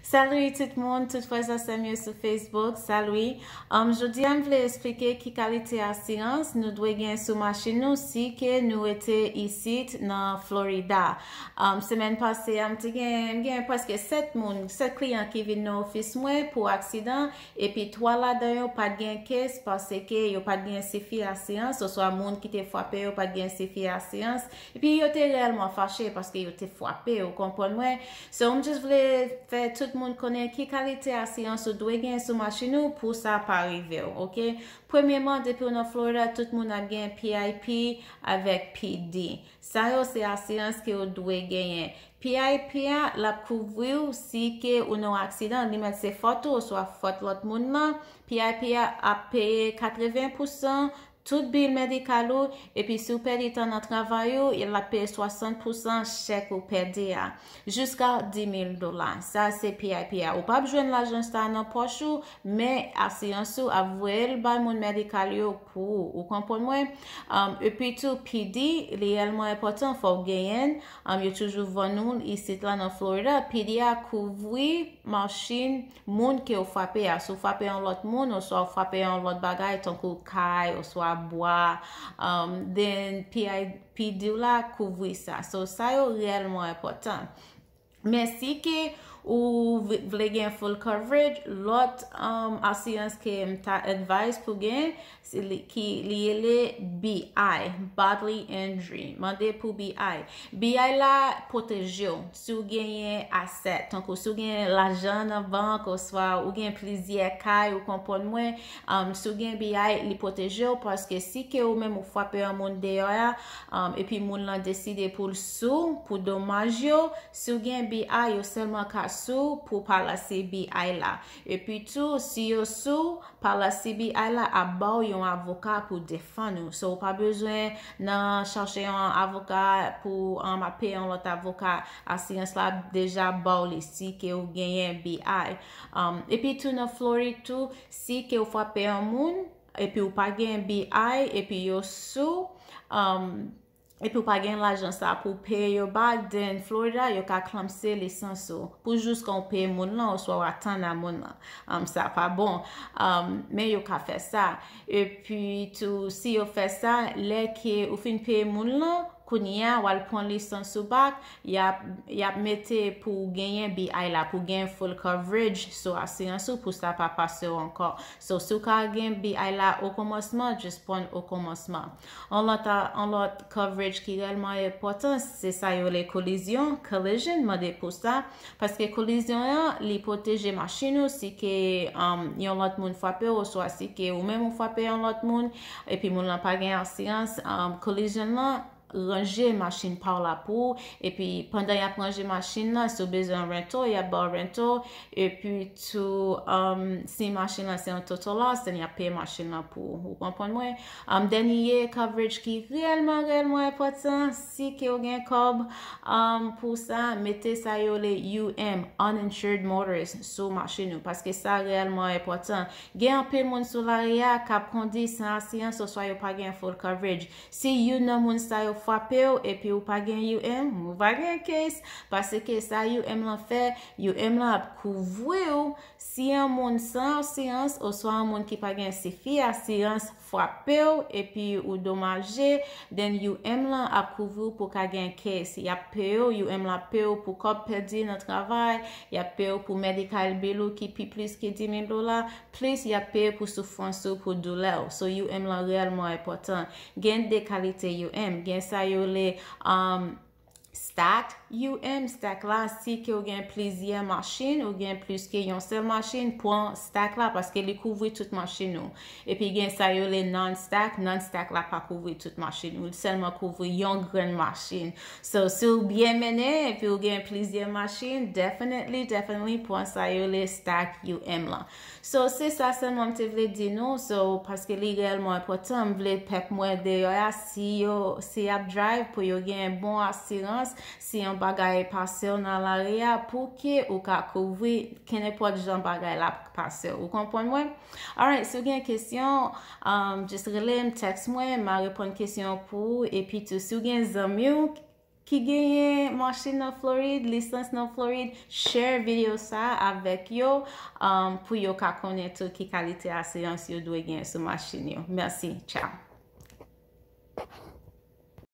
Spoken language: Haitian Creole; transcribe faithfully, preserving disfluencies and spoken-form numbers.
Salut tout moun, tout frè ak sè m yo sou Facebook, salut. Um, jodi a m vle eksplike ki kalite asirans nou dwe gen sou machin nou si ke nou rete isit nan Florida. Um, semèn pase a m te gen, m gen prèske sèt moun, sèt kliyan ki vin nan ofis mwen pou aksidan, epi twa ladan yo pa t gen case paske yo pa t gen sifi asirans, oswa moun ki te frape yo pa t gen sifi asirans, epi yo te reyèlman fache paske yo te frape, ou konprann mwen? So, m just vle fè tout moun konnen ki kalite asirans ou dwe gen sou machin ou pou sa pa rive w, oke? Premyèman, depi w nan Florida, tout moun ap gen P I P avèk P D. Sa yo se asirans ke w dwe genyen. P I P a, l ap kouvri w si ke ou nan yon aksidan, li mèt se fòt ou oswa fòt lòt moun nan. P I P a ap peye katreven pousan tout bil medikal ou, epi si w pèdi tan nan travay ou, l ap peye swasant pousan chèk ou pèdi a, jiska dis mil dola. Sa se P I P a. Ou p ap jwenn lajan sa nan pòch ou, men asirans ou ap voye l bay moun medikal yo pou ou. Ou konprann mwen? Um, epi tou, P D, li reyèlman enpòtan, fò w genyen l. Um, yo toujou vann ou l isit la nan Florida. P D a kouvri machin moun ke w frape a. Si w frape yon lòt moun, oswa w frape yon lòt bagay, tankou kay, oswa bwa, um, then P I P D w la kouvri sa. So, sa yo reyèlman enpòtan. Men si ke ou v-, vle gen full coverage, lòt, um, asirans ke m ta advise pou gen, se li, ki li rele B I, bodily injury. Mande pou B I. B I la pwoteje w. Si w genyen asset, tankou si w gen lajan nan bank, oswa ou gen plizyè kay, ou konprann mwen, um, si w gen B I, li pwoteje w, paske si ke ou menm ou frape yon moun deyò a, um, epi moun lan deside pou l sou, pou domaj yo, si w gen B I, yo sèlman ka sou pou palase B I la. Epi tou, si yo sou, palase B I la ap ba w yon avoka pou defann ou. So, ou pa bezwen nan chache yon avoka pou, um, ap peye yon lòt avoka. Asirans la ap deja ba w li si ke w genyen B I. Um, epi tou nan Florid tou, si ke w frape yon moun, epi w pa gen B I, epi yo sou, um, epi w pa gen lajan sa pou peye yo back, then Florida, yo ka klamse lisans ou. Pou jis kan w peye moun lan, oswa w atann a moun lan. Um, sa pa bon. Um, men yo ka fè sa. Epi tou, si yo fè sa, lè ke ou fin peye moun lan, kounye a, w al pran lisans ou back, y ap, y ap mete pou w genyen B I la, pou w genyen full coverage sou asirans ou, pou sa pa pase w ankò. So, si w ka gen B I la o kòmansman, just pran o kòmansman. Yon lòt, yon lòt coverage ki reyèlman enpòtan, se sa yo rele kolizyon, collision, mande pou sa. Paske kolizyon an, li pwoteje machin ou si ke, um, yon lòt moun frape w, oswa si ke ou menm ou frape yon lòt moun, epi moun lan pa gen asirans, um, kolizyon lan ranje machin pa w la pou ou, epi pandan y ap ranje machin nan, si w bezwen rento, y ap ba w rento, epi tou, um, si machin lan se yon total loss, then y ap peye machin lan pou ou. Ou konprann mwen? Um, dènye coverage ki reyèlman, reyèlman enpòtan, si ke w gen kòb, um, pou sa, mete sa yo rele U M, uninsured motorist, sou machin ou, paske sa reyèlman enpòtan. Gen anpil moun sou lari a k ap kondi san asirans, oswa yo pa gen full coverage. Si youn nan moun sa yo frape w epi ou pa gen U M, ou pa gen case, paske sa U M lan fè, U M lan ap kouvri w si yon moun san asirans oswa yon moun ki pa gen sifi asirans frape w epi ou domaje, then U M lan ap kouvri w pou ka gen case. Y ap peye w, U M lan ap peye w pou kòb pèdi nan travay, y ap peye w pou medical bill ou ki pi plis ke dis mil dola, plis y ap peye pou soufrans ou, pou doulè w. So, U M lan reyèlman enpòtan. Gen de kalite U M. Gen sa yo rele, um, stack U M. Stack la, si ke w gen plizyè machin, ou gen plis ke yon sèl machin, pran stack la, paske li kouvri tout machin ou. Epi gen sa yo rele non-stack. Non-stack la pa kouvri tout machin ou. Li sèlman kouvri yon grenn machin. So, si w byen mennen, epi w gen plizyè machin, definitely, definitely, pran sa yo rele stack U M lan. So, se sa sèlman m te vle di nou. So, paske li reyèlman enpòtan, m vle pèp mwen deyò a, si yo, si y ap drive, pou yo gen bon asirans, si yon bagay pase w nan lari a, pou ke ou ka kouvri kenenpòt jan bagay la pase w. Ou konprann mwen? Alright, si w gen kesyon, um, just rele m, text mwen, m a reponn kesyon pou ou. Epi tou, si w gen zanmi w, ki genyen machin nan Florid, lisans nan Florid, share videyo sa avèk yo, um, pou yo ka konnen tou ki kalite asirans yo dwe genyen sou machin yo. Mèsi, tchao.